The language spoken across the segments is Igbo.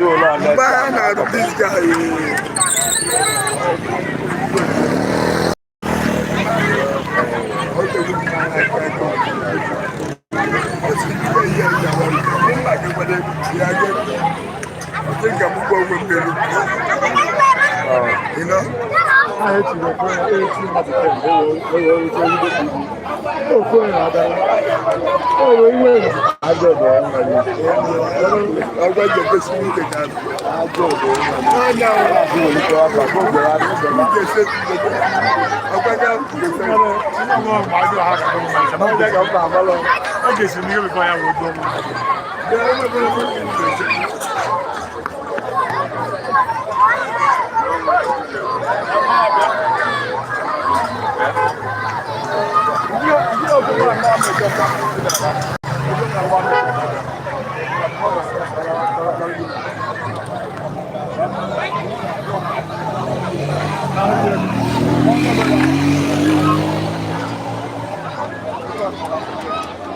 Mgbe a na-arụ this guy. You know?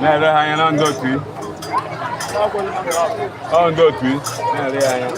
Na-ele ha anya na ndị otu i. Ọ ndị otu i na-ele ya anya.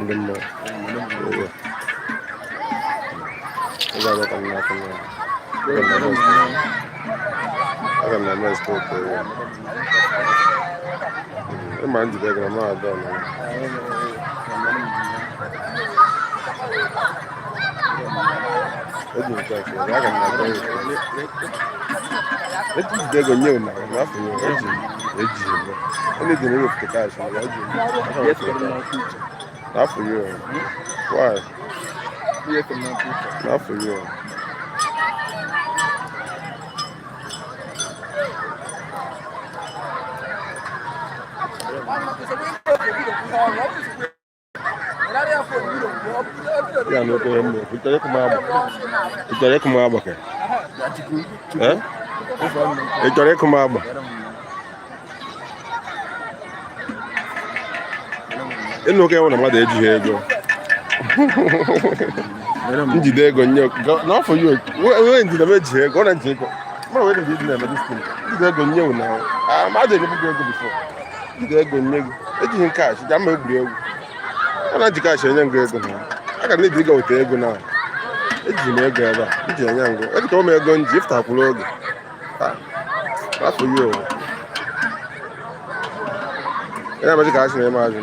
Ang ganda. Oo. Igagatang natin yan. Ganda. Aga m na-eme stọk ego. Ịma njide gị na m adọ na eji m kash ego, aga m na-atọ ya. Eji jide ego nye m na afọ ya, eji m eji m. Ọ na-eji m ewepụta kash na eji m. Aka m wepụta kash. N'afọ ya, why? N'afọ ya. Ya na okenye m na-ekwu, ị chọrọ ịkụ m agba? Ị chọrọ ịkụ m agba ka? Eh? Ị chọrọ ịkụ m agba? Ịnụ okenye nwụ na mmadụ ejighị ego. Njide ego nye n'afọ ya onye njide m ejighị ego, ọ na-eji ego. Mmadụ wee dị na-eme dis thing. Njide ego nye wụ na mmadụ enyebu gị ego before. Njide ego nye gị. Ejighị m kash, ji ama egwuri egwu. Ọ na-eji kash enye ngụ ego na. Aga m eji ego weta ego na. Eji m ego ebe a, nji enye ngụ. Ejikọrọ m ego nji, ịfụtakwuru oge. Ah, afọ ya o. Ị na-amazi ka a sị na eme azụ.